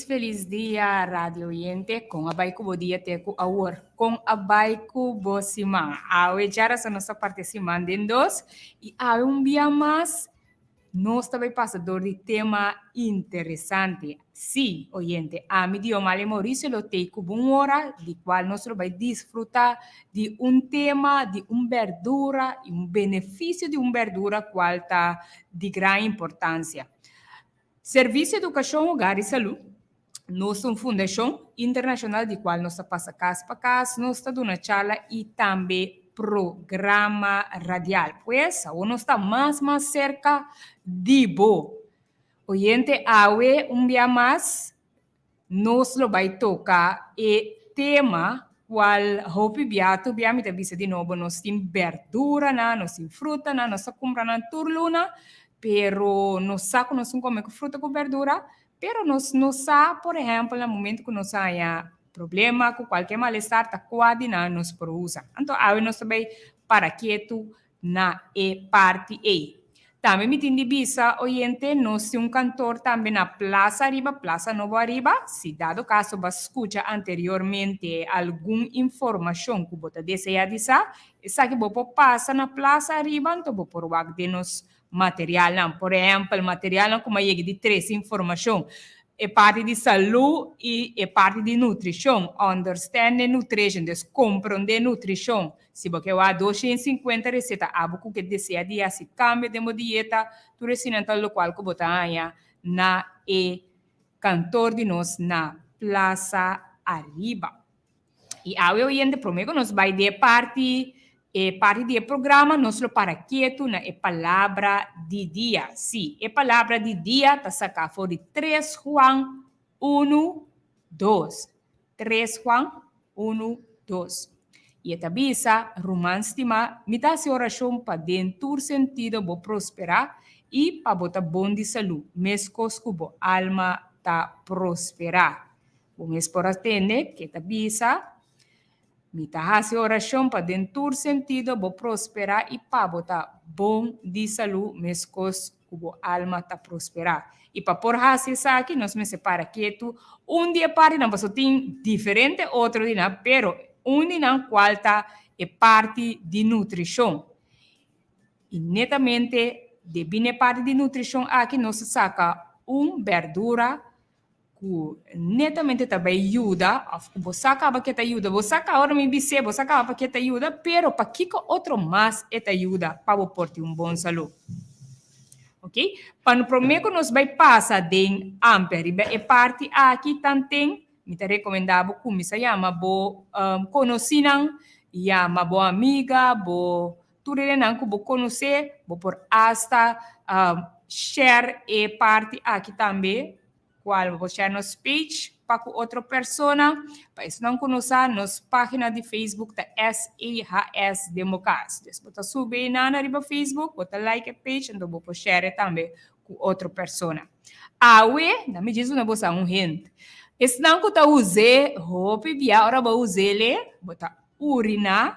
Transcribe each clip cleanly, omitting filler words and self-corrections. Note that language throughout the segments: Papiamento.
felis dia radio oyente, kon a bai ku bo dia te ku awor? Kon a bai ku bo siman? Awe djarason nos ta parti e siman den dos i awe un bia mas nos ta bai pasa dor di tema interesante. Sí, oyente, ami Diomale Mauricio lo tei ku bo un ora di kual nos lo bai disfruta di un tema di un berdura i un benefisio di un berdura kual ta di gran importansia. Servisio Edukashon Hogar i Salú, Nos ta un fundashon internashonal di kual nos ta pasa kas pa kas, nos ta duna charla i tambe programa radial. Pues, awor nos ta mas mas serka di bo. Oyente, awe un bia mas nos lo bai toka e tema kual hopi bia tur bia mi ta bisa di nobo nos tin berduranan, nos tin frutanan, nos ta kumpra nan tur luna, pero nos sa ku nos tin kome ku fruta ku berdura, pero nos no sa por ehèmpel na momento ku nos haña problema ku kualke malestar ta kua di nan nos por usa. Anto awe nos ta bai para ketu na e parti ei. Tambe mi tin di bisa oyente nos tin un kantor tambe na Plaza Ariba, Plaza Nobo Ariba. Si dado kaso bo a skucha anteriormente algun informashon ku bo ta desea di sa, esaki bo por pasa na Plaza Ariba anto bo por wak den nos materialnan. Por ehèmpel, materialnan ku mi a yega di trese informashon, e parti di salú i e parti di nutrishon, understanding nutrition, dus komprondé nutrishon. Si bo ke wak 250 reseta abo ku ke desea di hasi kambio den bo dieta, tur eseinan ta lokual ku bo ta haña na e kantor di nos na Plaza Ariba. I awe oyente promé ku nos bai den e parti e parti di e programa nos lo para ketu na e palabra di dia. Sí, e palabra di dia ta saká for di tres Juan unu, dos. Tres Juan unu, dos. I e ta bisa, Ruman stimá, mi ta hasi orashon pa den tur sentido bo prosperá i pa bo ta bon di salú, meskos ku bo alma ta prosperá. Bo mes por a tende ke ta bisa, Mi ta hasi orashon pa den tur sentido bo prosperá i pa bo ta bon di salú meskos ku bo alma ta prosperá. I pa por hasi esaki nos mester para ketu un di e partinan, pasobra tin diferente otro di nan, pero un di nan kual ta e parti di nutrishon. I netamente debí na e parti di nutrishon aki nos ta saka un bèrdura ku netamente ta bai yuda òf ku bo sa kaba ke ta yuda, bo sa kaba ora mi bis'é, bo sa kaba pa ke ta yuda, pero pakiko otro mas e ta yuda pa bo por tin un bon salú. Ok, pa no promé ku nos bai pasa den amplia riba e parti aki tanten mi ta rekomendá bo kuminsá yama bo konosínan, yama bo amiga, bo tur hendenan ku bo konosé, bo por asta share e parti aki tambe Cual bo por share nos page pa cu otro persona. Pa esnan cu no sa, nos pagina di Facebook ta SEHS den bo cas. Dus bo ta subi einan ariba Facebook, bo ta like e page, enton bo por share tambe cu otro persona. Awe, na mi djis duna bo sa un hint. Esnan cu ta us'e hopi bia ora bo us'ele, bo ta urina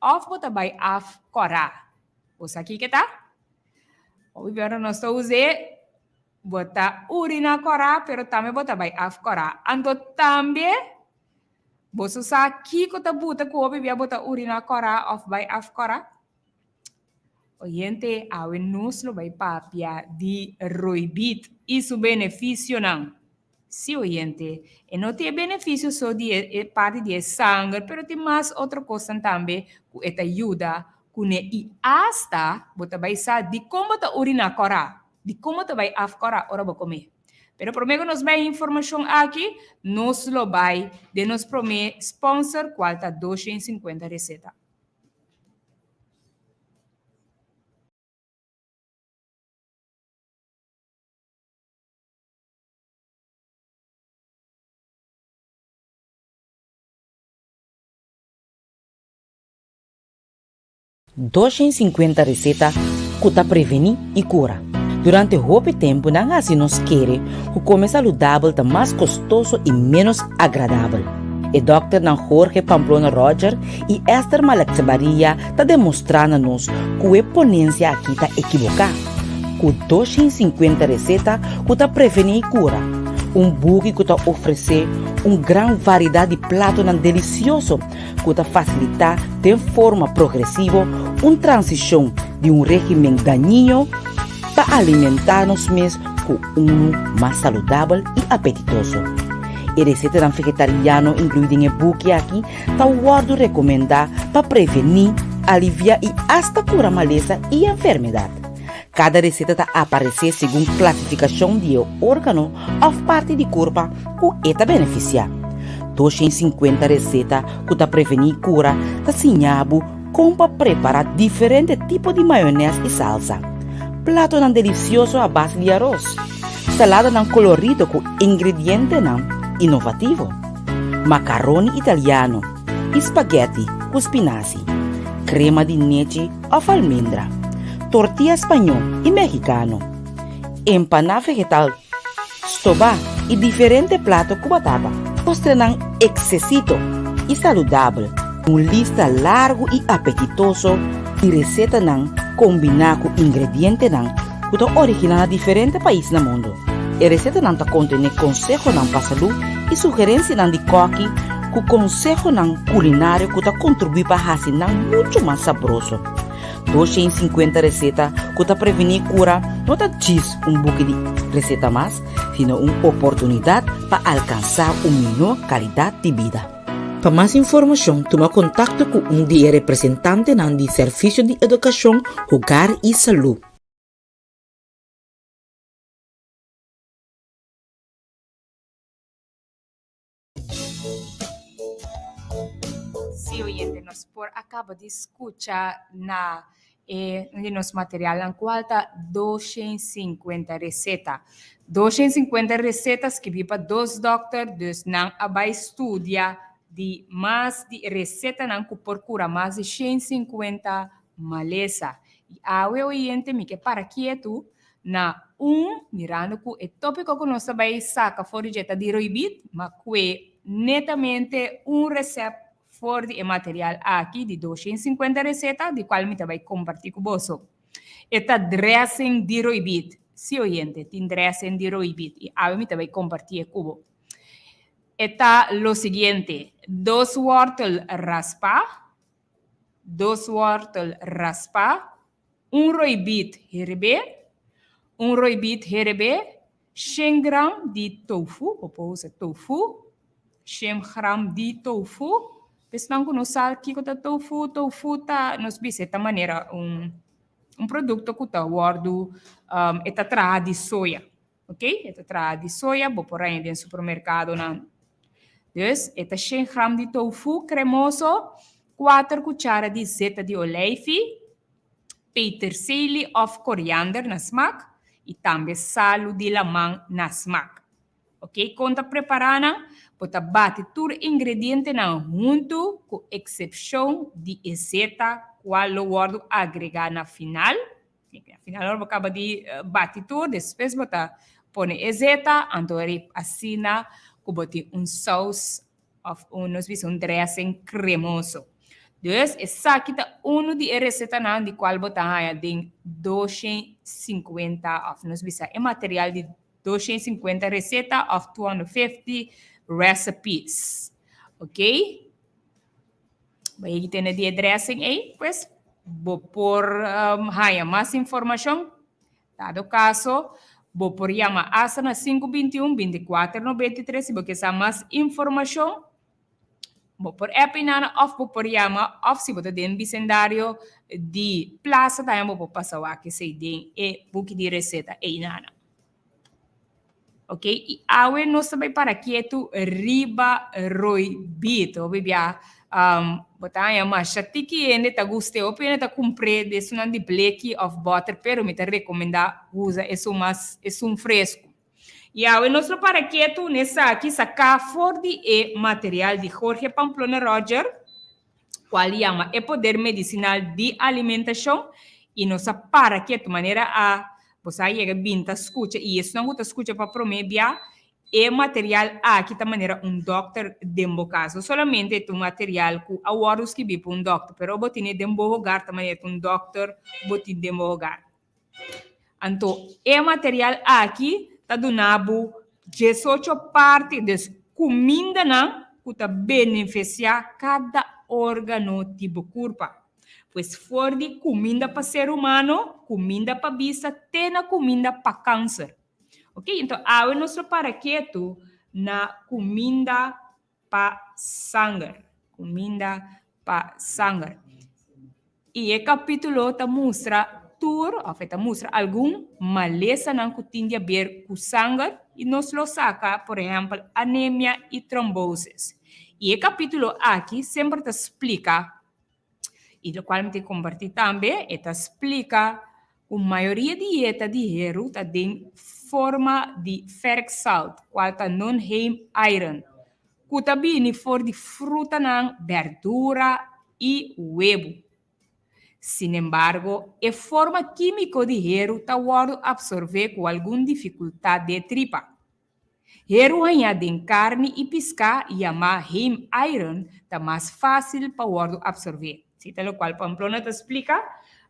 of bo ta bai af cora. Bo sa kiko ta? Hopi bia ora nos ta us'e, Bo ta urina kòrá, pero tambe bo ta bai af kòrá. Anto tambe boso sa kiko ta buta ku hopi bia bo ta urina kòrá òf bai af kòrá? Oyente, awe nos lo bai papia di roibit i su benefisionan. Sí, oyente, e no tin e benefisio so di e parti di e sanger, pero tin mas otro kosnan tambe ku e ta yuda kuné i asta bo ta bai sa dikon bo ta uriná kòrá. Di komo ta bai afkora ora bo kome. Pero prome ku nos bai e informashon aki, nos lo bai den nos prome sponsor kual ta 250 Reseta. 250 reseta ku ta prevení i kura. Durante hopi tempu nan hasi nos kere ku kome saludabel ta mas kostoso i ménos agradabel. E dòkternan Jorge Pamplona Roger i Esther Malaksebaria ta demostrá na nos ku e ponensia akí ta ekiboká. Ku 250 reseta ku ta prevení i kura. Un buki ku ta ofresé un gran variedat di platonan delisioso ku ta fasilitá den forma progresivo un transishon di un régimen dañino pa alimentá nos mes ku unu mas saludabel i apetitoso. E resetanan vegetariano inkluí den e buki aki ta wòrdu rekomendá pa prevení, aliviá i asta kura malesa i enfermedat. Kada reseta ta aparesé segun klasifikashon di e órgano òf parti di kurpa ku e ta benefisiá. 250 reseta ku ta prevení kura ta siña bo kon pa prepará diferente tipo di mayonès i salsa, platonan delisioso a base di aros, saladanan kolorido ku ingredientenan inovativo, makaroni italiano i spaghetti ku spinasi, krema di nechi òf almendra, tortilla spañó i mexicano, empaná vegetal, stobá i diferente plato ku batata. Postrenan eksesito i saludabel, un lista largu i apetitoso di resetanan kombiná ku ingredientenan ku ta originá na diferente pais na mundu. E resetanan ta kontené konsehonan pa salú i sugerensianan di kòki ku konsehonan kulinario ku ta kontribuí pa hasi nan muchu mas sabroso. 250 reseta ku ta prevení kura no ta djis un buki di reseta mas, sino un oportunidat pa alkansá un mihó kalidat di bida. Pa mas informashon tuma kontakto ku un di e representantenan di Servisio di Edukashon, Hogar i Salú. Sí, oyente, nos por a caba di scucha na e un di nos materialnan cual ta 250 receta. 250 receta skibi pa dos dokter, dus nan a bay studia di mas di recetanan cu por cura mas di 150 malesa. Y awe, oyente, mi ke para kietu Na un, mirando ku e tópiko ku nos ta bai saka for di dje ta di roibit, ma kue netamente un resèpt for di e material aki di 250 reseta, di kual mi ta bai kompartí ku boso. E ta dressing di roibit. Sí, oyente, tin dressing di roibit i awe mi ta bai kompartí e ku bo. E ta lo siguiente, dos wòrtel raspá, dos wòrtel raspá, Un roibit herebé, un roibit herebé, shen gram di tofu, bo por usa tofu, shen gram di tofu. Esnan ku no sa kiko ta tofu, tofu ta, nos bisa e ta manera un un produkto ku ta wòrdu, e ta traha di soya, ok, e ta traha di soya, bo por haña den supermerkadonan. Dus e ta shen gram di tofu kremoso, kuater kuchara di zeta di oleifi, peterseli òf koriander na smak i tambe salu di laman na smak. Ok, kon ta prepará nan? Bo ta bati tur ingredientenan huntu ku eksepshon di e zeta kual lo wòrdu agregá na final. Na final ora bo kaba di bati tur, despues bo ta pone e zeta, anto asina ku bo tin un saus òf un nos bisa un dressing kremoso. Dus esaki ta unu di e resetanan di kual bo ta haña den 250 òf nos bisa e material di 250 reseta òf 250 recipes. Ok? Bo yegi tene di e dressing ei, pues bo por haña mas informashon. Dado kaso, bo por yama asta na sinku binti un, binti kuater nobenta i tres si bo ke sa mas informashon. Bo por app inana òf bo por yama òf si bo ta den bisendario di plasa tambe bo por pasa wak esei den e buki di reseta einana. Ok, i awe nos ta bai para ketu riba roibit. Hopi bia um, bo ta haña masha tiki hende ta gust'é, hopi hende ta kumpr'é di esunnan di bleki òf bòter, pero mi ta rekomendá usa esun mas, esun fresku. I awe nos lo para ketu n'esaki saká for di e material di Jorge Pamplona Roger, kual yama E Poder Medisinal di Alimentashon, i nos a para ketu manera a bo sa yega bin ta skucha i esnan ku ta skucha pa promé bia, e material aki ta manera un dòkter den bo kas. No solamente e ta un material ku a wòrdu skibí pa un dòkter, pero bo tene den bo hogar ta manera ta un dòkter bo tin den bo hogar. Anto e material aki ta duna bo 18 parti, dus kumindanan ku ta benefisiá kada órgano di bo kurpa. Pues for di kuminda pa ser humano, kuminda pa bista te na kuminda pa kanser. Ok, enton awe nos lo para ketu na kuminda pa sanger. Kuminda pa sanger. I e kapítulo ta mustra tur, òf e ta mustra algun malesanan ku tin di aber ku sanger i nos lo saka, por ehèmpel, anemia i trombosis. I e kapítulo aki semper ta splika, i lokual mi tin kompartí tambe, e ta splika ku mayoria dieta di heru ta den forma di ferric salt, kual ta non-heme iron, ku ta bini for di frutanan, bèrdura i webu. Sinembargo, e forma kímiko di heru ta wòrdu apsorbé ku algun difikultat den e tripa. Heru hañá den karni i piská yamá heme iron ta mas fásil pa wòrdu apsorbé. Si ta lokual Pamplona ta splika,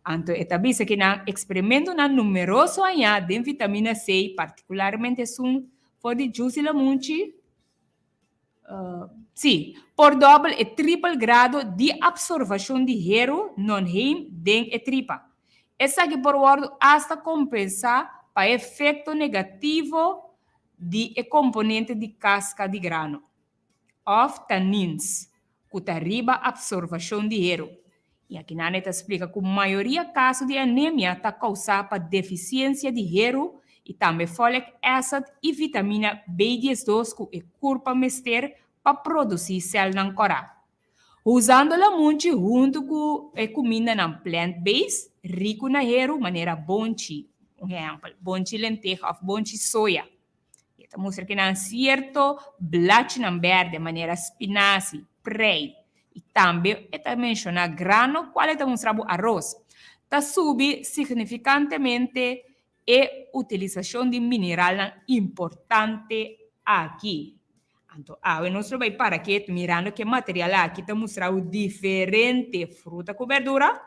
anto e ta bisa ki nan eksperimentonan numeroso hañá den vitamina C, partikularmente esun for di jus di lamunchi, sí, por dòbel e tripel grado di apsorvashon di heru non-heme den e tripa. Esaki por wòrdu asta kompensá pa e efekto negativo di e komponente di kaska di grano, òf tannins, ku ta riba apsorvashon di heru. I akinan e ta splika ku mayoria kaso di anemia ta kousá pa defisiensia di heru i tambe folic acid i vitamina B diesdos ku e kurpa mester pa produsí sèlnan kòrá. Usando lamunchi huntu ku e kumindanan plant-based riku na heru manera bonchi, un ehèmpel, bonchi lenteha òf bonchi soya. E ta mustra ku nan sierto blachinan bèrdè manera spinasi, prei i tambe e ta menshoná grano kual e ta mustra bo aros. Ta subi signifikantemente e utilisashon di mineralnan importante aki. Anto awe nos lo bai para ketu mirando ku e material aki ta mustra bo diferente fruta ku berdura.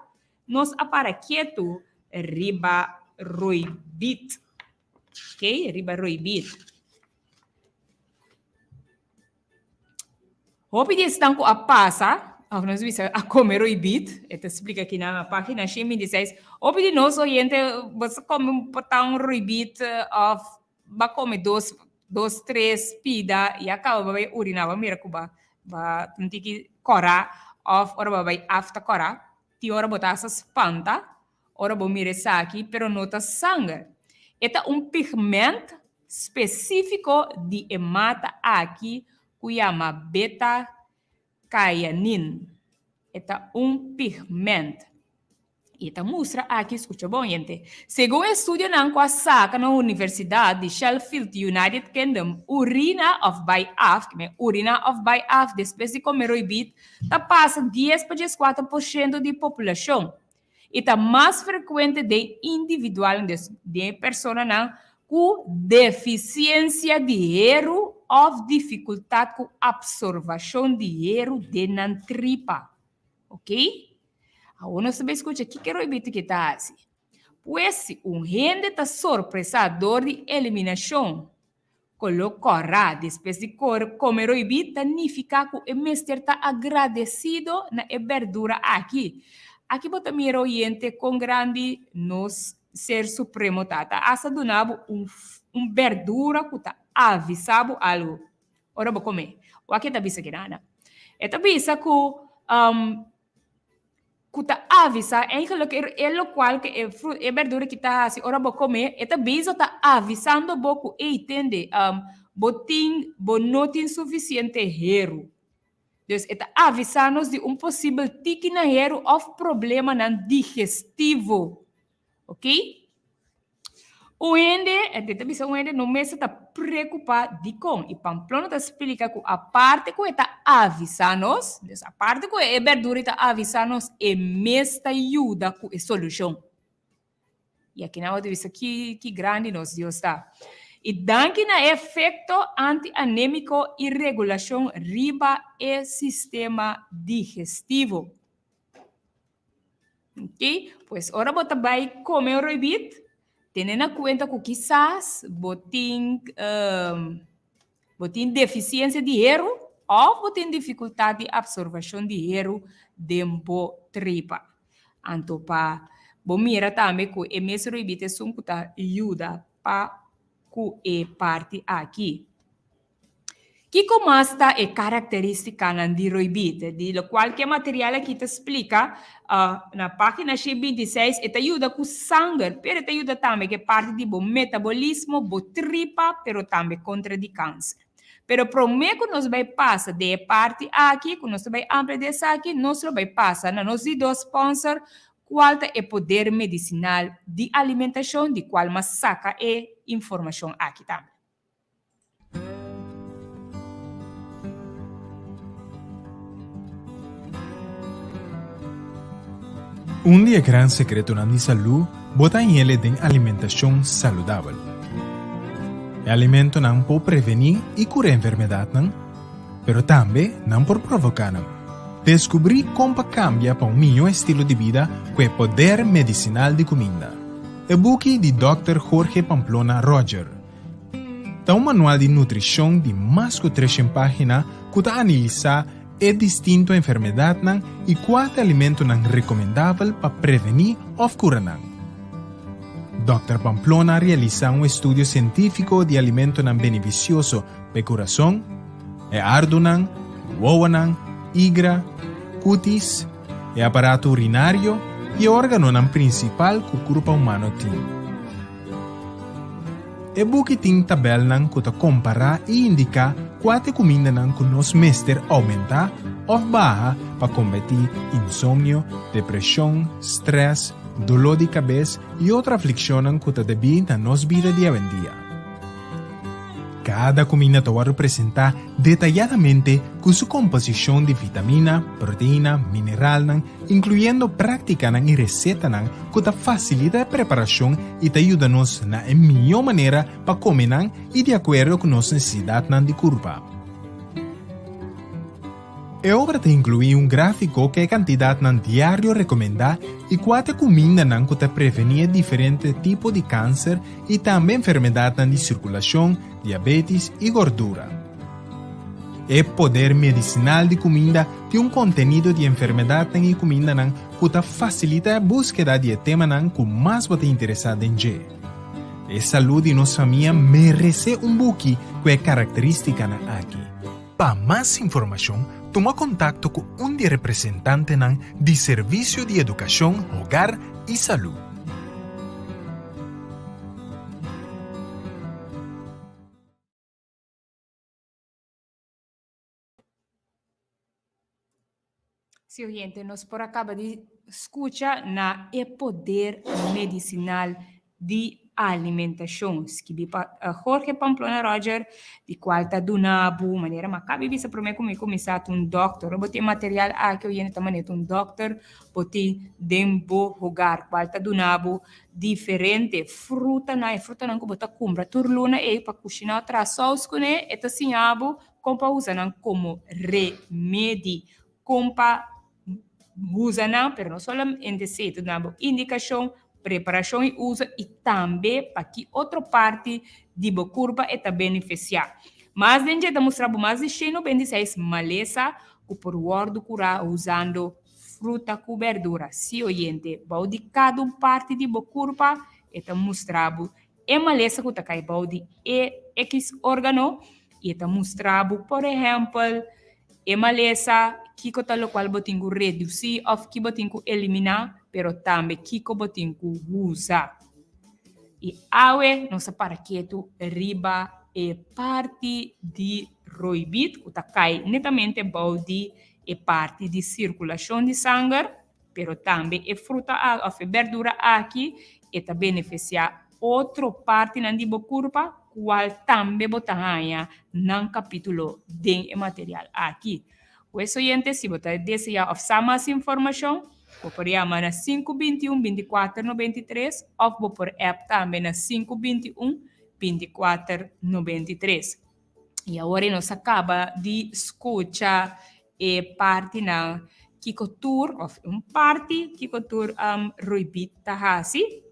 Nos a para ketu riba roibit. Ok, riba roibit. Hopi di esnan ku a pasa, òf nos bisa a kome roibit, e ta splika aki na página 126, hopi di nos oyente bo sa kome un potá un roibit òf bo a kome dos dos tres pida i a kaba bo bai uriná, bo a mira ku bo a un tiki kòrá òf ora bo a bai af ta kòrá, tin ora bo ta hasta spanta Ora bo mira esaki, pero no ta sanger. E ta un pigment spesífiko di e mata aki ku yama beta-cyanin. E ta un pigment. I e ta mustra aki, skucha bon hente, segun estudionan ku a saka na Universidat di Sheffield, United Kingdom, urina òf bai af, ke men urina òf bai af despues di kome roibit ta pasa dies pa dieskuater por shento di populashon. I ta mas frekuente den individualnan, dus den e personanan ku defisiensia di heru òf difikultat ku apsorvashon di heru den nan tripa. Ok? Awor nos ta bai skucha kiko e roibito ke ta hasi. Pues si un hende ta sorpresá dor di eliminashon Koló kòrá despues di kome roibí ta nifiká ku e mester ta agradesido na e bèrdura aki. Aki bo ta mira oyente kon grandi nos Ser Supremo ta. Ta asta duna bo un un bèrdura ku ta avisá bo algu ora bo kom'é. Wak e ta bisa kinana. E ta bisa ku ku ta avisa eigenlijk e e lokual ku e fru e berdura ki ta hasi ora bo kome e ta bezig ta avisando bo ku ey tende bo tin bo no tin sufisiente heru. Dus e ta avisa nos di un posibel tiki na heru òf problemanan digestivo. Ok? Un hende, e ta bisa un hende no mester ta preocupa dikon. I Pamplona ta splika ku aparte ku e ta avisa nos, dus aparte ku e berdura ta avisa nos, e mes ta yuda ku e solushon. I aki nan bo ta bisa ki ki grandi nos Dios ta. I danki na e efekto anti-anémiko i regulashon riba e sistema digestivo. Ok, pues ora bo ta bai come un roibit, Tene na kuenta ku kisas bo tin bo tin defisiensia di heru òf bo tin difikultat di apsorbashon di heru den bo tripa. Anto pa bo mira tambe ku e mes ruibit esun ku ta yuda pa ku e parti aki. Kiko mas ta e karakteristikanan di roibit? Di lokual ku e material aki ta splika na página 126, e ta yuda ku sanger, pero e ta yuda tambe ku e parti di bo metabolismo, bo tripa, pero tambe kontra di kanser. Pero promé ku nos bai pasa den e parti aki, ku nos ta bai amplia di esaki, nos lo bai pasa na nos di dos sponsor, kual ta e poder medisinal di alimentashon, di kual mas saka e informashon aki tambe. Un di e gran sekretonan di salú bo ta hañ'el den alimentashon saludabel. E alimentonan por prevení i kura enfermedatnan, pero tambe nan por provoká nan. Deskubrí kon pa kambia pa un mihó estilo di bida ku e poder medisinal di kuminda. E buki di Dòkter Jorge Pamplona Roger. Ta un manual di nutrishon di mas ku treshen página ku ta analisá e distinto enfermedatnan i kua ta alimentonan rekomendabel pa prevení òf kura nan. Dòkter Pamplona a realisá un estudio sientífiko di alimentonan benefisioso pa e kurason, e ardunan, wowonan, igra, kutis, e aparato urinario i e órganonan prinsipal ku kurpa humano tin. E buki tin tabèlnan ku ta kompará i indiká kua ta e kumindanan ku nos mester oumentá òf baha pa kombatí insomnio, depreshon, strès, doló di kabes i otro aflikshonnan ku ta debí na nos bida di awendia. Kada kuminda ta wòrdu presentá detayadamente ku su komposishon di vitamina, proteina, mineralnan, inkluyendo práktikanan i resetanan ku ta fasilita e preparashon i ta yuda nos na e mihó manera pa kome nan i di akuerdo ku nos nesesidatnan di kurpa. E obra ta inkluí un gráfiko ku e kantidatnan diario rekomendá i kua ta e kumindanan ku ta prevení e diferente tipo di kanser i tambe enfermedatnan di sirkulashon, diabetis i gordura. E poder medisinal di kuminda tin un kontenido di enfermedatnan i kumindanan ku ta fasilita e búskeda di e temanan ku mas bo ta interesá den dje. E salú di nos famia meresé un buki ku e karakterístikanan aki. Pa mas informashon, tuma kontakto ku un di e representantenan di Servisio di Edukashon, Hogar i Salú. Si oyente, nos por a kaba di skucha na e poder medisinal di alimentashon, skibí pa Jorge Pamplona Roger, di kual ta duna bo manera mi a kaba di bisa promé ku mi kuminsá ta un dòkter. Ora bo tin e material aki oyente ta manera ta un dòkter bo tin den bo hogar, kual ta duna bo diferente frutanan, e frutanan ku bo ta kumpra tur luna ei pa kushiná o traha sous kuné, e ta siña bo Kon pa usa nan komo remedi. Kon pa usa nan, pero no solamente esei, ta duna bo indikashon, preparashon i uso i tambe pa ki otro parti di bo kurpa e ta benefisiá. Mas den dje ta mustra bo mas di 196 malesa ku por wòrdu kurá usando fruta ku bèrdura. Sí, oyente, bou di kada un parti di bo kurpa e ta mustra bo E malesa ku ta kai bou di e ekis órgano i e ta mustra bo, por ehèmpel, e malesa, kiko ta lokual bo tin ku redusí òf ki bo tin ku eliminá, pero tambe kiko bo tin ku usa. I awe nos a para ketu riba e parti di roibit ku ta kai netamente bou di e parti di sirkulashon di sanger. Pero tambe e fruta òf e bèrdura aki e ta benefisiá otro partinan di bo kurpa kual tambe bo ta haña nan kapítulo den e material aki. Pues oyente si bo ta deseá òf sa mas informashon bo por yama na 521 24 93 òf bo por app tambe na 521 24 93. I awor nos a kaba di skucha e partinan kiko tur, òf un parti kiko tur um, Roibit ta hasi.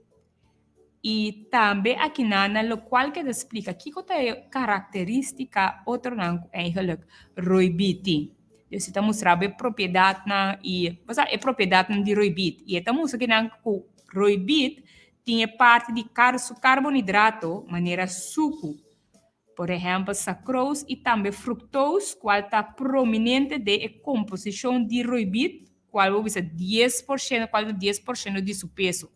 I tambe akinan nan lokual ke ta splika kiko ta e karakterístika otronan ku eigenlijk roibí tin. Dus e ta mustra bo e propiedatnan i, bo sa, e propiedatnan di roibí. I e ta mustra kinan ku roibí tin e parti di kar su karbonidrato manera suku. Por ehèmpel sakrous i tambe fruktous kual ta prominente den e komposishon di roibí kual bo bisa 10%, kual ta 10% di su peso.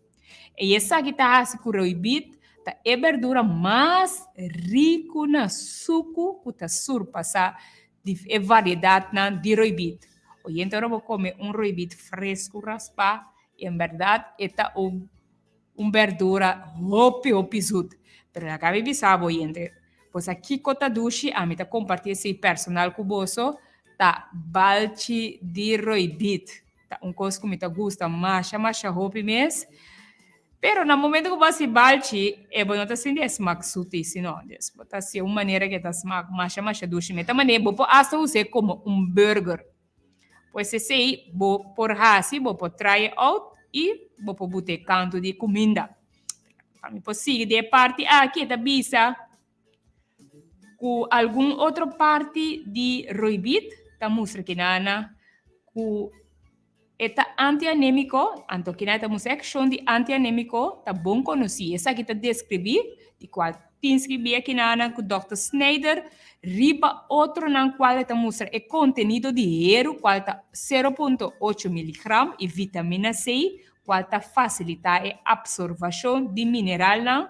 I esaki ta hasi ku roibit ta e berdura mas riku na suku ku ta surpasá di e variedatnan di roibit. Oyente ora bo kome un roibit fresku raspá, en bèrdat e ta un un berdura hopi hopi zut. Pero laga mi bisa bo oyente, bo sa kiko ta dushi? Ami ta kompartí esei personal ku boso, ta balchi di roibit. Ta un kos ku mi ta gusta masha masha hopi mes. Pero na momento ku bo hasi balchi, e bo no ta sinti e smak suti sino. Dus bo ta hasi un manera ku e ta smak masha masha dushi. Mi ta manera bo por asta us'é komo un burger. Pues esei bo por hasi, bo por try e out i bo por buta e kantu di kuminda. Pa mi por sigui di e parti aki e ta bisa ku algun otro parti di roibit ta mustra kinana ku e ta antianémiko, anto kina ta mustra e akshon di antianémiko ta bon konosí. Esaki ta deskribí di kual tin skribí e kinana ku dòkter Snyder riba otronan kual e ta mustra e kontenido di heru kual ta 0.8 miligram i vitamina C kual ta fasilitá e apsorvashon di mineralnan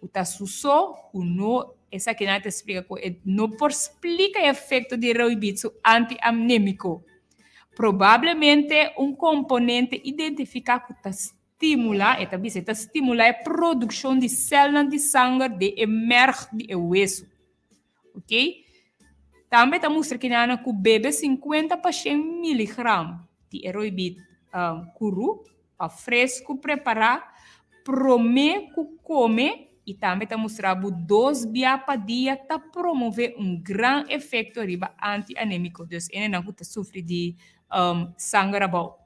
ku ta su so ku no esakinan ta splika ku e no por splika e efekto di roibit su antianémiko. Probablemente un komponente identifiká ku ta stimulá, e ta bisa e ta stimulá e produkshon di sèlnan di sanger den e mèrg di e wesu. Ok? Tambe ta mustra kinanan ku bebe 50 pa 100 miligram di e roibit um, kuru òf fresku prepará promé ku kome i tambe ta mustra bo dos bia pa dia ta promové un gran efekto riba antianémiko, dus hendenan ku ta sufri di um, sanger abou.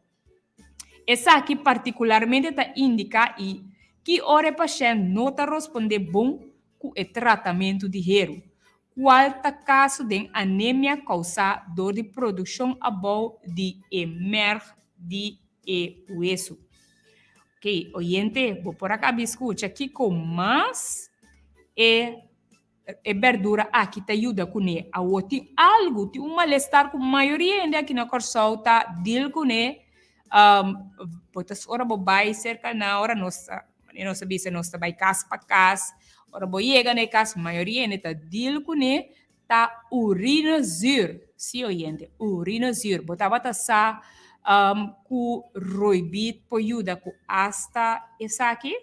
Esaki partikularmente ta indiká i ki ora e pashènt no ta rospondé bon ku e tratamentu di heru, kual ta kaso den anemia kousá dor di produkshon abou di e mèrg di e wesu. Oke, oyente, bo por a kabi skucha kiko mas e E berdura aki ta yuda kuné. Awor tin algu, tin un malestar ku mayoria hende aki na Kòrsou ta deal kuné. Bo ta ora bo bai serka nan, ora nos ta, manera nos ta bisa nos ta bai kas pa kas, ora bo yega na e kas mayoria hende ta deal kuné, ta urinezuur. Sí oyente, urinezuur. Bo tabata sa ku roibit por yuda ku asta esaki?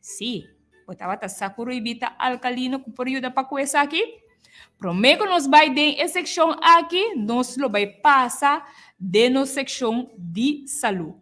Sí, bo tabata sa ku ruibí ta alkalino ku por yuda pa ku esaki? Promé ku nos bai den e sekshon aki, nos lo bai pasa den nos sekshon di salú.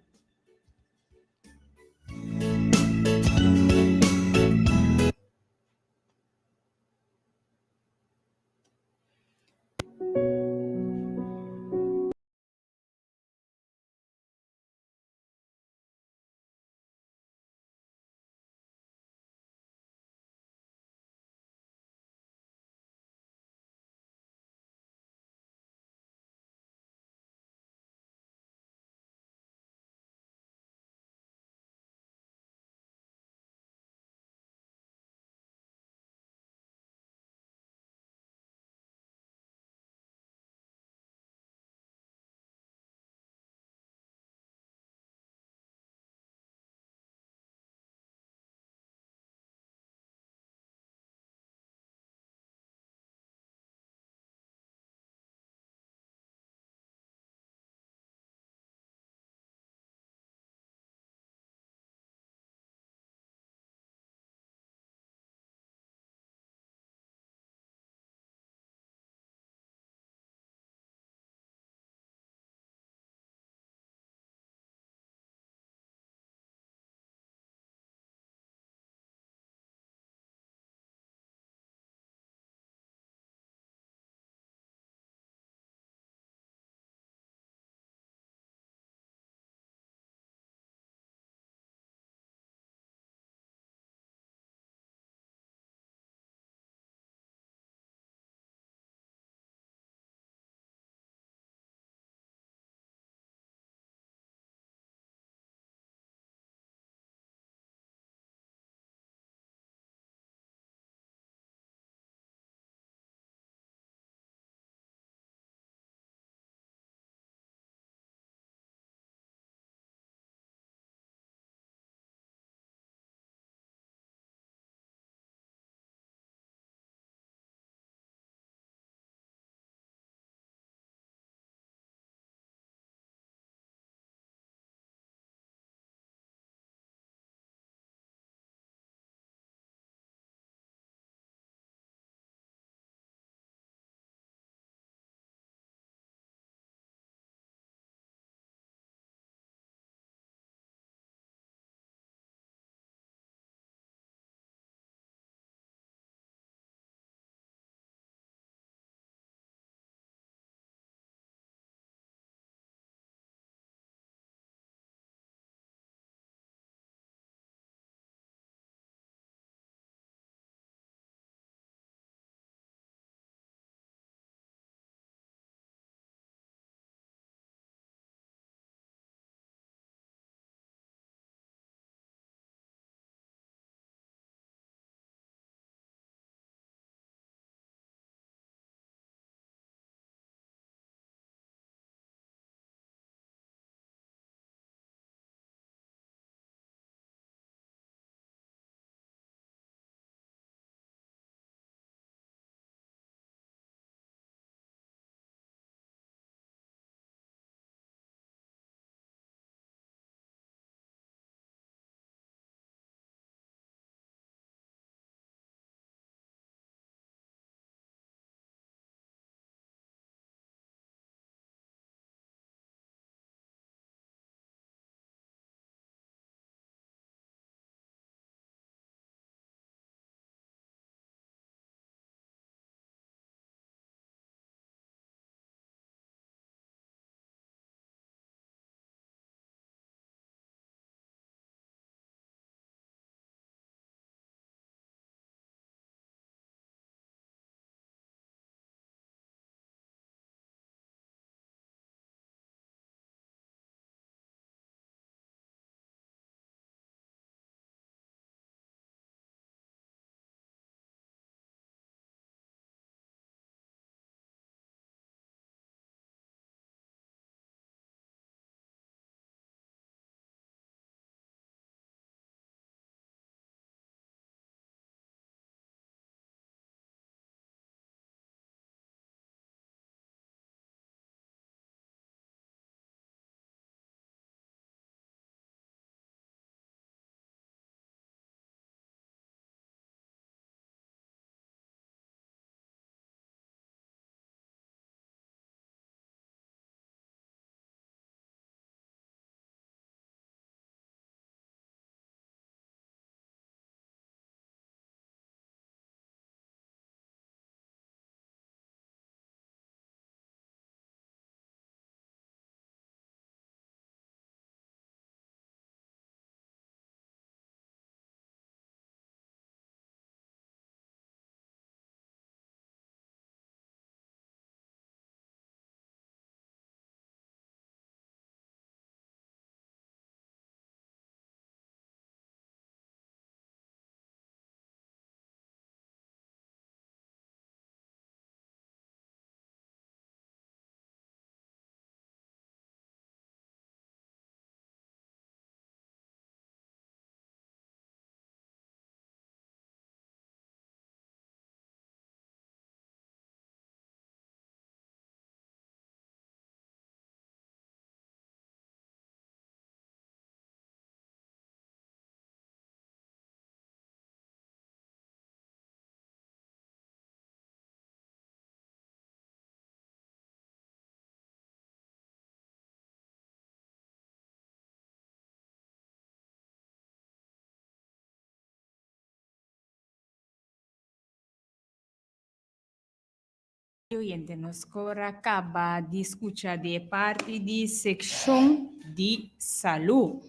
Oyente, nos por a kaba di skucha di e parti di sekshon di salú.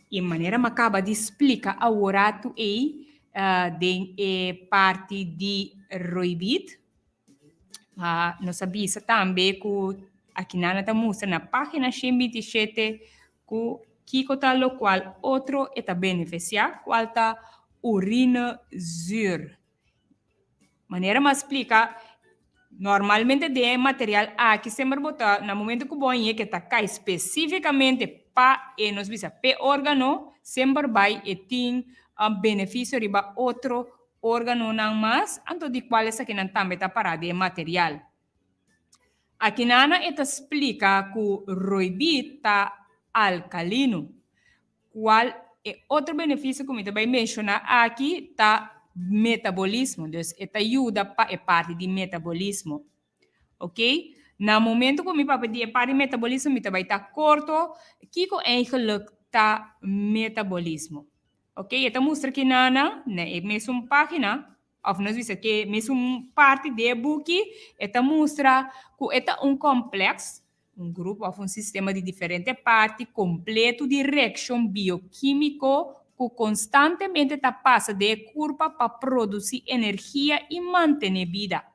E manera m'a kaba di splika aworatu ei den e parti di Roibit. Nos a bisa tambe ku akinan ta mustra na página 127 ku kiko ta lokual otro e ta benefisiá, kual ta urine zuur. Manera m'a splika, normalmente den e material aki semper bo ta, na momento ku bo hañ'é ke ta kai spesífikamente pa e, nos bisa, p'e órgano, semper bai e tin benefisio riba otro órganonan mas, anto di kual esakinan tambe ta pará den e material. Akinana e ta splika ku roibí ta alkalino, Cual e otro beneficio cu mi ta bay menciona aki ta metabolismo. Dus e ta yuda pa e parti di metabolismo. Ok? Na momento cu mi papia di e parti di metabolismo mi ta bay ta corto kico eigenlijk ta metabolismo. Ok? E ta mustra aki nana na e mesun pagina of nos bisa ke mesun parti di e buki e ta mustra cu e ta un complex Un grupo òf un sistema di diferente parti kompletu di reakshon biokímiko ku konstantemente ta pasa den e kurpa pa produsí energia i mantené bida.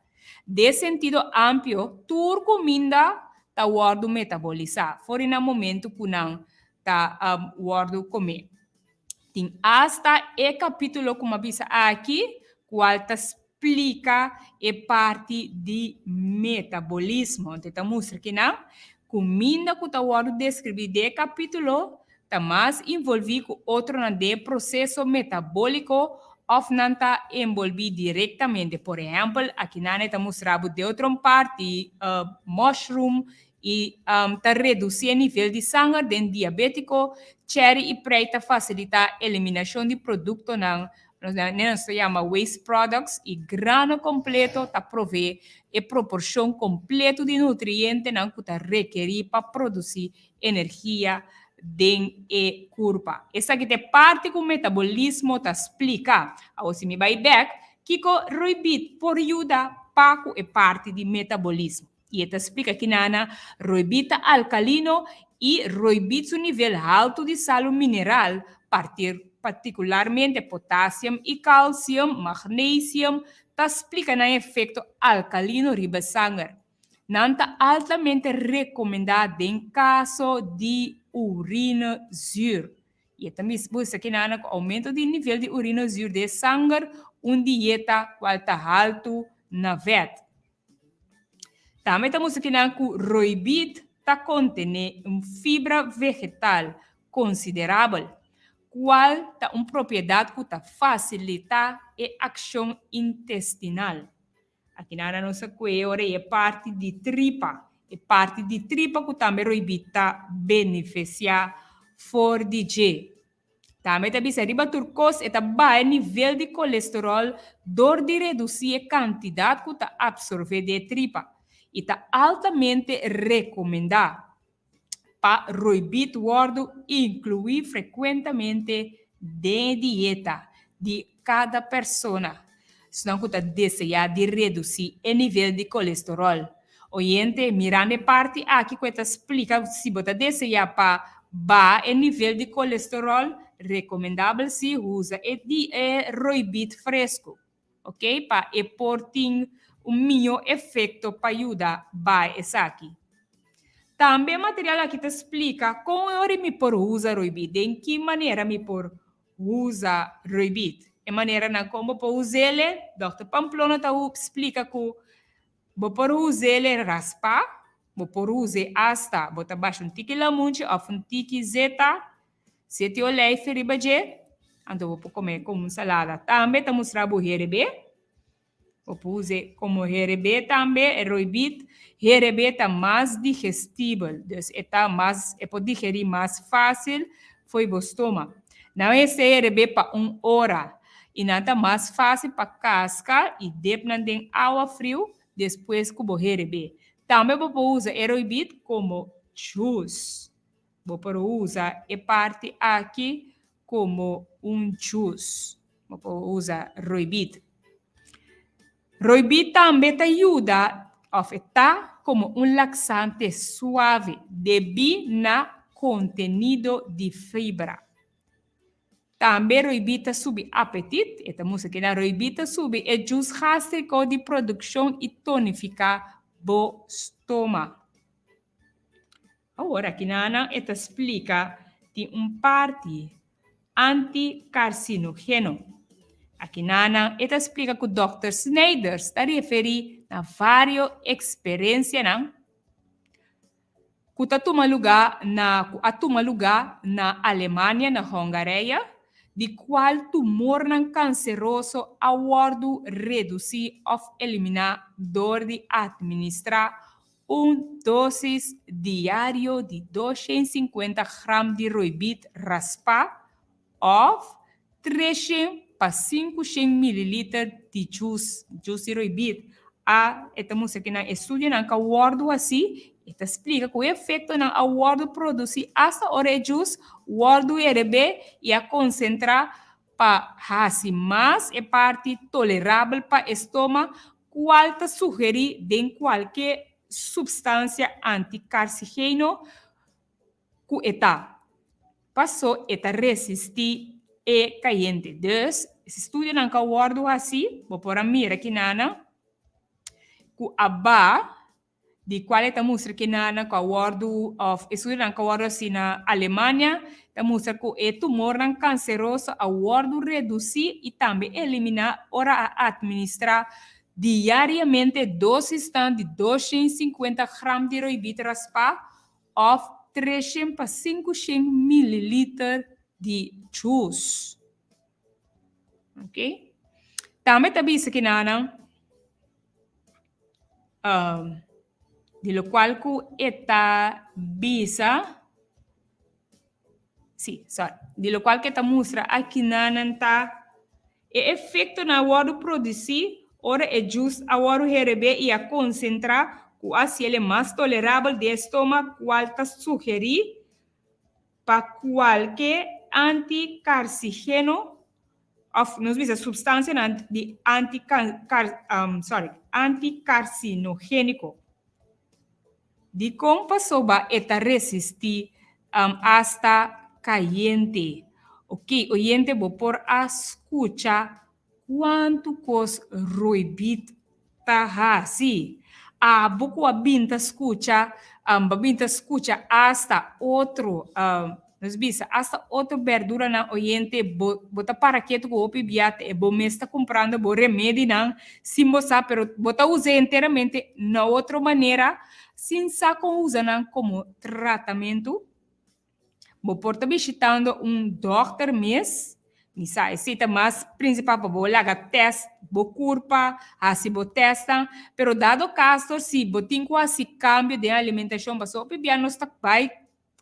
Den sentido amplio, tur kuminda ta wòrdu metabolisá for di na momentu ku nan ta wòrdu komé. Tin asta e kapítulo ku mi a bisa aki, kual ta splika e parti di metabolismo. Anto e ta mustra kinan kuminda ku ta wòrdu deskribí den e kapítulo ta mas involví ku otronan den e proseso metabóliko òf nan ta enbolbí direktamente. Por ehèmpel, akinan e ta mustra bo den otro parti mushroom i ta redusí e nivel di sanger den diabétiko. Cherry i prei ta fasilitá eliminashon di produktonan nos ta yama waste products i grano kompleto ta proveé e proporshon kompleto di nutrientenan ku ta rekerí pa produsí energia den e kurpa. Esaki ta e parti ku metabolismo ta splika. Awor si mi bai bèk, kiko roibit por yuda pa ku e parti di metabolismo? I e ta splika kinana roibit ta alkalino i roibit su nivel haltu di salu mineral, partikularmente potasium i kalsium, magnesium, ta splika nan efekto alkalino riba sanger. Nan ta altamente rekomendá den kaso di urine zuur. I e ta bisa kinana ku oumento di nivel di urine zuur den sanger, un dieta kual ta haltu na vèt. Tambe ta mustra kinan ku roibit ta kontené un fibra vegetal konsiderabel, kual ta un propiedat ku ta fasilitá e akshon intestinal. Akinan nos a kue ora e parti di tripa, e parti di tripa ku tambe roibit ta benefisiá for di dje. Tambe ta bisa riba tur kos e ta baha e nivel di kolesteròl dor di redusí e kantidat ku ta apsorbé di e tripa i ta altamente rekomendá pa roibit wòrdu inkluí frekuentamente den e dieta di kada persona. Esnan ku ta deseá di redusí e nivel di kolesteròl. Oyente, mirando e parti aki ku e ta splika si bo ta deseá pa baha e nivel di kolesteròl, rekomendabel si usa e di e roibit fresku, ok, pa e por tin un mihó efekto pa yuda baha esaki. Tambe e material aki ta splika kon e ora mi por usa roibit, den ki manera mi por Usa roibit. E maneranan kon bo por us'ele, Dòkter Pamplona ta splika ku bo por us'ele raspá, bo por us'e asta bo ta basha un tiki lamunchi òf un tiki zeta, seti olijf riba dje, anto bo por kome komo un salada. Tambe ta mustra bo herebé. Bo por us'e komo herebé tambe, e roibit. Herebé ta mas digestibel, dus e ta mas, e por digerí mas fásil fo'i bo stoma. Nan mester herebé pa un ora i nan ta mas fásil pa kaska i dep nan den awa friu despues ku bo herebé. Tambe bo por usa e roibit komo juice. Bo por usa e parti aki komo un juice. Bo por usa roibit. Roibí tambe ta yuda òf e ta komo un laksante suave debí na kontenido di fibra. Tambe roibí ta subi apetit, e ta mustra kina roibí ta subi e jus gástriko di produkshon i tonifiká bo stoma. Awor akinanan e ta splika tin un parti antikarsinogeno. Akinanan e ta splika ku dòkter Snijders ta referí na vário eksperensianan ku ta tuma lugá na ku a tuma lugá na Alemania na Hongaria di kual tumornan kanseroso a wòrdu redusí òf eliminá dor di atministrá un dósis diario di 250 gram di roibit raspá òf 300 pa 500 mililiter di jus, jus di roibit. A E ta mustra ku nan estudionan ku a wòrdu hasí, e ta splika ku e efektonan a wòrdu produsí asta ora e jus wòrdu herebé i a konsentrá pa hasi mas e parti tolerabel pa e stoma, kual ta sugerí den kualke supstansia antikarsigeno ku e ta, paso e ta resistí e kayente. Dus, si studionan ka wòrdu hasí, bo por a mira kinanan ku a ba di cual e ta mustra kenana cu a wordo of estudionan cu a wordo haci na Alemania ta mustra cu e tumornan canceroso a wordo reduci y tambe elimina ora a administra diariamente dosisnan di 250 gram di roibit raspa of 300 pa 500 mililiter di juice. Ok. Tambe ta bisa kenana Di lokual ku e ta bisa, sí, sorry, di lokual ku e ta mustra akinanan ta e efektonan a wòrdu produsí ora e jus a wòrdu herebé i a konsentrá ku a hasiel e mas tolerabel den e stoma kual ta sugerí pa kualke antikarsigeno Of nos bisa substancianan di sorry, anticarcinogenico. Dikon pasobra e ta resisti hasta cayente? Ok, oyente bo por a scucha cuantu cos roibit ta hasi. Abo ku a bin ta skucha, bo a bin ta skucha asta otro, nos bisa, asta otro berduranan oyente, bo, bo ta para ketu ku hopi bia te bo mes ta kumprando bo remedinan sin bo sa, pero bo ta usa enteramente na otro manera sin sa kon usa nan komo tratamentu. Bo por ta bishitando un dòkter mes, mi sa esei ta mas prinsipal pa bo laga tèst bo kurpa, hasi bo tèstnan, pero dado kaso si bo tin ku hasi kambio den alimentashon pasobra hopi bia nos ta bai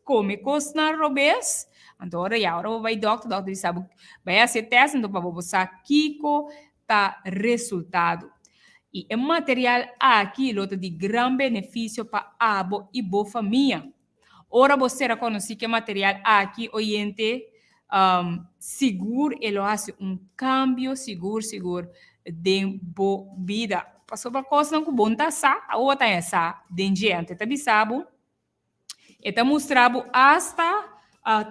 kome kosnan robes, anto ora ya ora bo bai dòkter, dòkter bisa bo bai hasi e tèst anto pa bo bo sa kiko ta resultado. I e material aki lo ta di gran benefisio pa abo i bo famia. Ora bo sera konosí ku e material aki, oyente, sigur e lo hasi un kambio sigur sigur den bo bida. Pasobra kosnan ku bo no ta sa, awor bo ta haña sa den dje. Anto e ta bisa bo, e ta mustra bo asta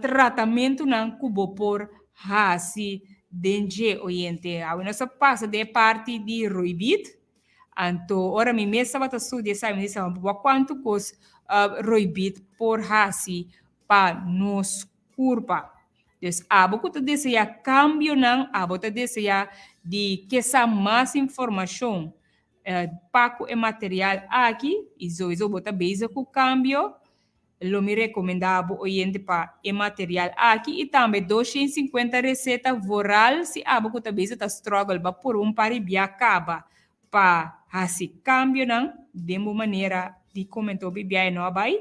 tratamentunan ku bo por hasi den dje, oyente. Awe nos a pasa den e parti di roibit. Anto ora mi mes tabata studia esaki mi di bo kuantu kos roibit por hasi pa nos kurpa. Dus abo ku ta deseá kambionan, abo ta deseá di ke sa mas informashon pa ku e material aki i souiso bo ta bezig ku kambio, Lo mi recomenda bo oyente pa e material aki y tambe 250 receta vooral si abo cu ta bezig ta struggle ba purba un par di bia caba pa haci cambionan den bo manera di come anto hopi bia e no a bay.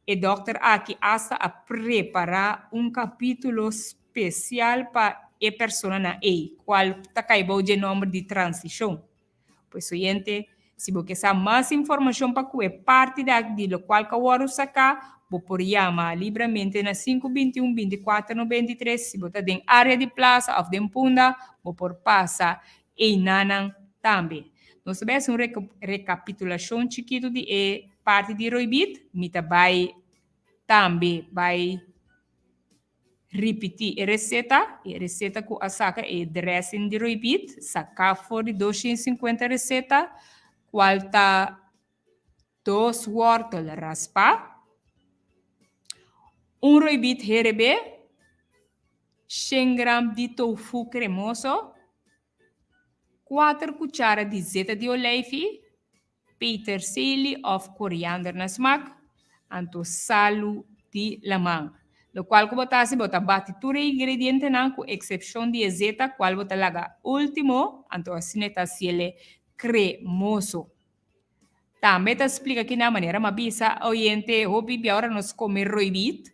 E dokter aki hasta a prepara un capitulo special pa e personanan ey cual ta cay bou dje nomber di transicion. Pues oyente, si bo ke sa mas informashon pa ku e parti di aki di lokual ku a wòrdu saká, bo por yama libramente na sinku 21 24 93. Si bo ta den área di Plaza òf den Punda, bo por pasa einanan tambe. tambe. Nos ta bai hasi un rekapitulashon chikitu di e parti di roibit. Mi ta bai tambe bai ripití e reseta, e reseta ku a saka e dressing di roibit, saká for di 250 reseta, kual ta dos wòrtel raspá, un roibit herebé, 100 gram di tofu kremoso, kuater kuchara di zeta di oleifi, peterselie òf koriander na smak, anto salu di laman. Lokual ku bo ta hasi, bo ta bati tur e ingredientenan ku eksepshon di e zeta kual bo ta laga último, anto asina e ta hasiel kremoso. Tambe ta splika kina manera m'a bisa oyente hopi bia ora nos kome roibit,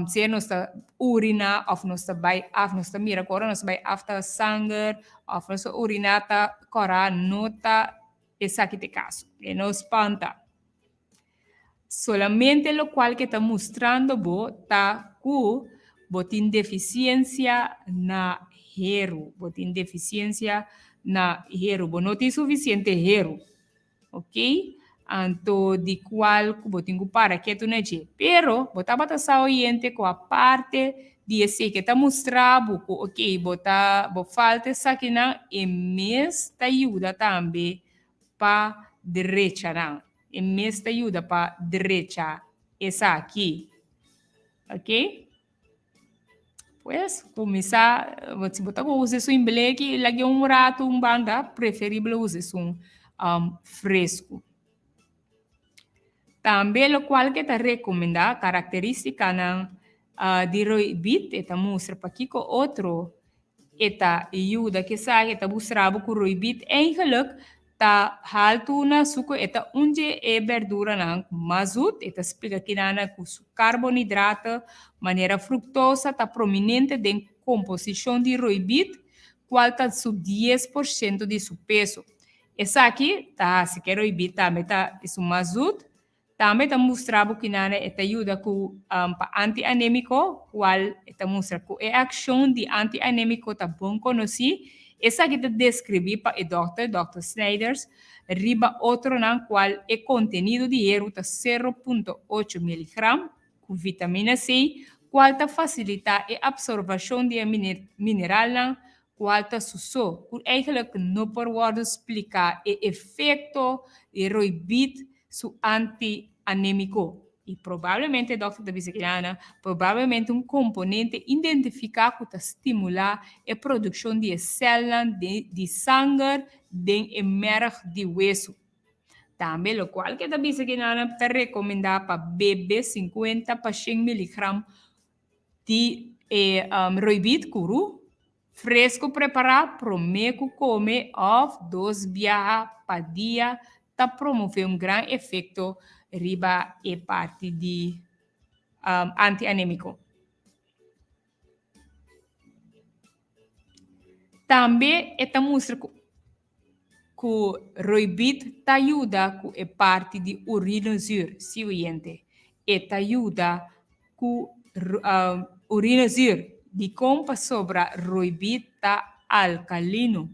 sea nos ta urina of nos ta bai af, nos ta mira ku ora nos bai af ta sanger of nos ta urina ta kòrá, no ta esaki ta e kaso. E no spanta. Solamente lokual ke ta mustrando bo ta ku bo tin defisiensia na heru. Bo tin defisiensia na heru. Bo no tin sufisiente heru. Ok? Anto di kual ku bo tin ku para ketu na dje. Pero bo tabata sa oyente ku aparte di esei ke ta mustra bo ku ok bo ta bo falta esakinan e mes ta yuda tambe pa drecha nan. E mes ta yuda pa drecha esaki. Ok? Pues, kuminsá, si bo ta ku usa esun bleki, lag'é un ratu un banda, preferibel usa esun fresku. Tambe lokual ke ta rekomendá, karakterístikanan di roibit, e ta mustra pakiko otro E ta yuda kisas e ta bustra bo ku roibit eigenlijk ta haltu na suku e ta un dje e berduranan ku mas zoet e ta splika kinana ku su karbonidrato manera fruktosa ta prominente den komposishon di roibit kual ta su 10% di su peso esaki ta hasi ku e roibit tambe ta esun mas zoet Tambe ta mustra bo kinana e ta yuda ku pa anti-anémiko, kual e ta mustra ku e akshon di anti-anémiko ta bon konosí. Esaki ta deskribí pa e dòkter, Dòkter Snijders, riba otronan kual e kontenido di heru ta 0.8 miligram ku vitamina C, kual ta fasilitá e apsorbashon di e mineralnan Cual ta su so, cu eigenlijk no por wordo splica e efecto di roibit su anti-anemico. Y probablemente, dokter ta bisa kiana, probablemente un componente identifica cu ta stimula e produccion di e celnan di sanger den e merg di wesu. Tambe locual ke ta bisa kiana ta recomenda pa bebe 50 pa 100 miligram Di e roibit kuru, fresku prepará promé ku kome òf dos biaha pa dia ta promové un gran efekto riba e parti di anti-anémiko. Tambe e ta mustra ku ku roibit ta yuda ku e parti di urinezuur, si oyente, e ta yuda ku urinezuur. Dikon? Pasobra roibit ta alkalino.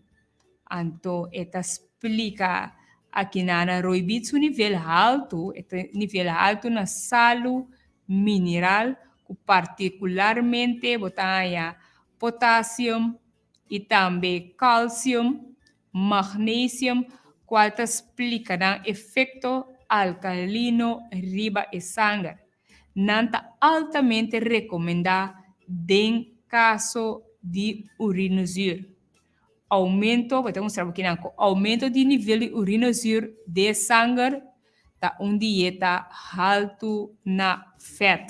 Anto e ta splika akinana roibit su nivel haltu, e ta nivel haltu na salu mineral ku partikularmente bo ta haña potasium, i tambe calcium, magnesium, cual ta splica nan efecto alcalino riba e sanger. Nan ta altamente recomenda den caso di urinezuur. Aumento, bo ta mustra bo kinan cu aumento di nivel di urinezuur den sanger ta un dieta haltu na vet.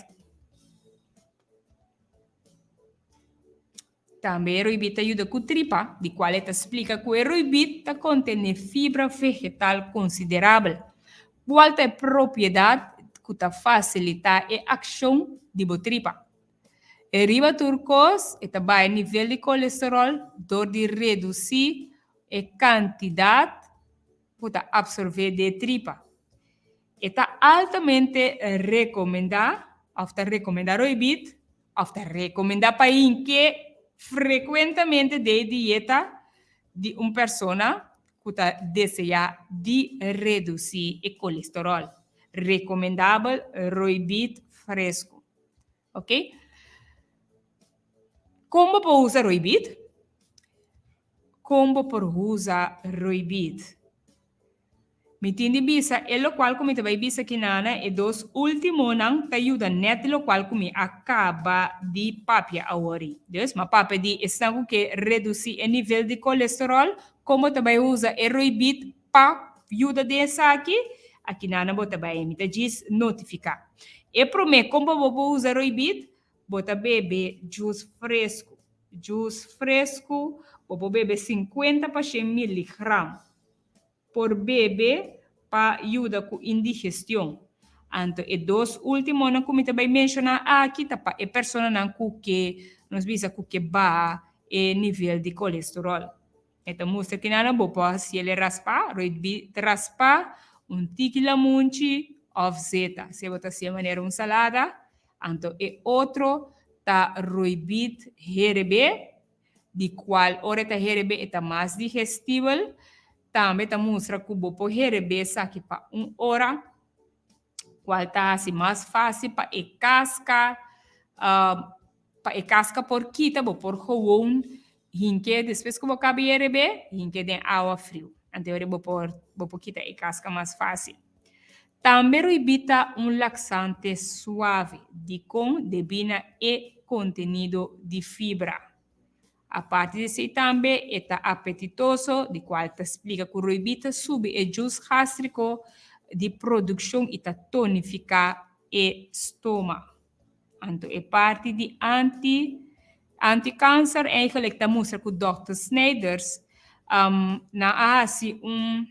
Tambe e roibit ta yuda ku tripa, di kual e ta splika ku e roibit ta kontené fibra vegetal konsiderabel, kual ta e propiedat ku ta fasilitá e akshon di bo tripa. E riba tur kos, e ta baha e nivel di kolesteròl dor di redusí e kantidat ku ta apsorbé di e tripa. E ta altamente rekomendá òf ta rekomendá roibit Of ta recomenda pa hinke frecuentemente den e dieta di un persona ku ta deseá di redusí e kolesteròl. Rekomendabel roibit fresku. Ok. Kon bo por usa roibit? Kon bo por usa roibit? Mi tin di bisa e lokual ku mi ta bai bisa kinana, e dos últimonan ta yuda nèt lokual ku mi a kaba di papia awor. Dus, m'a papia di esnan ku ke redusí e nivel di kolesteròl, kon bo ta bai usa e roibit pa yuda den esaki? Akinana bo ta bai, mi ta djis notifiká. E promé, kon bo bo usa roibit? Bo ta bebe djus fresku. Djus fresku, bo por bebe sinkuenta pa shen miligram. Por bebe pa yuda ku indigestion. Anto e dos ultimonan ku mi ta bai menshoná aki ta pa e personanan ku ke, nos bisa ku ke baha e nivel di kolesteròl. E ta mustra kinan bo por hasi el e raspá, roit raspá, un tiki lamunchi òf zeta. Si bo ta hasié manera un salada, anto e otro ta roibit herebé, di kual ora e ta herebé e ta mas digestibel. Tambe ta mustra ku bo por herebé esaki pa un ora, kual ta hasi mas fásil pa e kaska, pa e kaska por kita, bo por gewoon hink'é despues ku bo kaba herebé, hink'é den awa friu. Anto ora bo por bo por kita e kaska mas fásil. Tambe ruibí ta un laksante suave, dikon debí na e kontenido di fibra. Aparte di esei tambe e ta apetitoso, di kual ta splika ku ruibí ta subi e jus gástriko di produkshon i ta tonifiká e stoma. Anto e parti di anti antikanser eigenlijk ta mustra ku dòkter Snijders nan a hasi un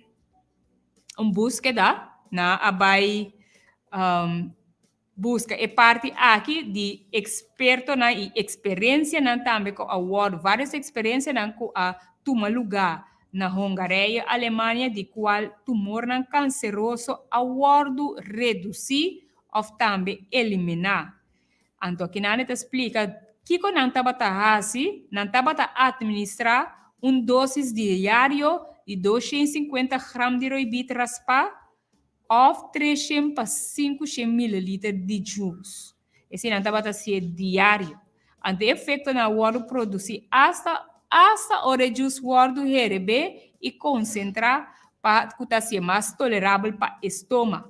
un búskeda, nan a bai buska e parti aki di ekspertonan i eksperensianan tambe ku a wòrdu, vários eksperensianan ku a tuma lugá na Hongarije, Alemania di kual tumornan kanseroso a wòrdu redusí òf tambe eliminá. Anto akinan e ta splika kiko nan tabata hasi, nan tabata atministrá un dósis diario di 250 gram di roibit raspá òf 300 pa 500 mililiter di djus. Esei nan tabata hasié diario. Anto e efektonan a wòrdu produsí asta asta ora e djus wòrdu herebé i konsentrá pa ku ta hasié mas tolerabel pa e stoma.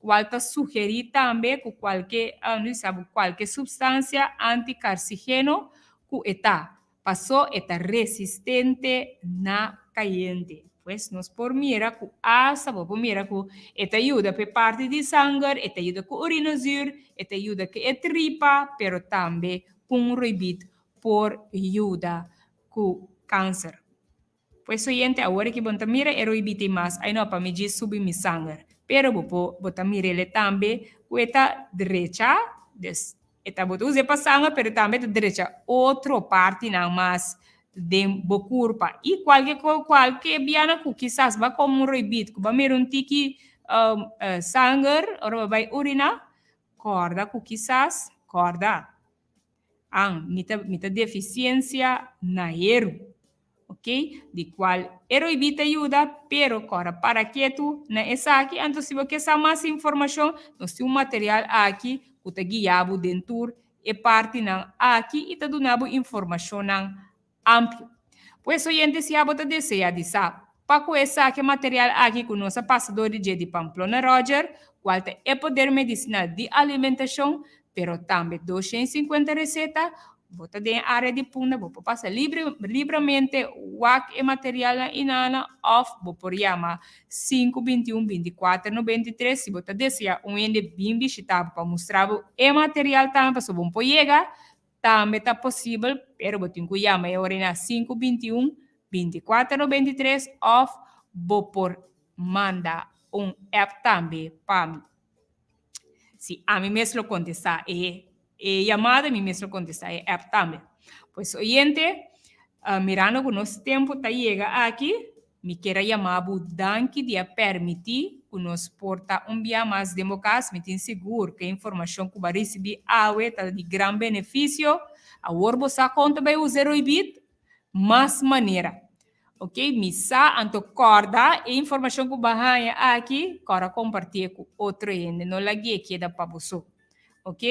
Kual ta sugerí tambe ku kualke, no di sabi, kualke supstansia antikarsigeno ku e ta, pasó e ta resistente na kayente. Pues nos por mira ku asta, bo por mira ku e ta yuda pa e parti di sanger, e ta yuda ku urinozuur, e ta yuda ku e tripa, pero tambe ku un roibit por yuda ku kanser. Pues oyente, awor ki bo ta mira e roibit ei mas, ai no, pa mi djis subi mi sanger. Pero bo por, bo ta mir'el tambe ku e ta drecha, dus e ta bo ta us'é pa sanger, pero tambe ta drecha otro partinan mas den bo kurpa. I kualke ko, kualke bianan ku kisas bo a kome un roibit ku bo a mira un tiki sanger ora bo bai uriná, kòrda ku kisas, kòrda. An, mi ta, mi ta deficiencia na heru, ok, di cual e roibí ta yuda, pero cora para ketu na esaki, anto si bo ke sa mas informacion, nos tin un material aki cu ta guia bo den tur e partinan aki y ta duna bo informacionnan amplio. Pues oyente si abo ta desea di sa pa cu esaki material aki cu nos a pasa door di dje di Pamplona Roger, cual ta e poder medicinal di alimentacion, pero tambe 250 receta, bo ta den area di Punda, bo por pasa libre, libramente wak e materialnan inana of bo por yama 5 21 24 93 si bo ta desea un hende bin bishita bo pa mustra bo e material tambe pasobra bo no por yega. Tambe ta posibel, pero bo tin ku yama e ora na 5 21 24 93 òf bo por manda un app tambe pa mi. Si ami mes lo kontestá e yamada, mi mes lo kontestá e app tambe. Pues oyente, mirando ku nos tempu ta yega aki, mi kier a yama bo danki di a permití ku nos por ta un bia mas den bo kas. Mi tin sigur ku e informashon ku bo a risibí awe ta di gran benefisio. Awor bo sa kon ta bai usa e roibit mas manera. Ok, mi sa anto kòrda e informashon ku bo a haña aki, kòrda kompartié ku otro hende, no lag'é keda pa bo so. Ok,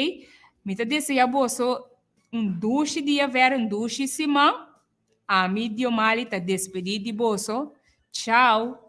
mi ta deseá boso un dushi dia vèr, un dushi siman. Ami Diomali ta despedí di boso. Chao!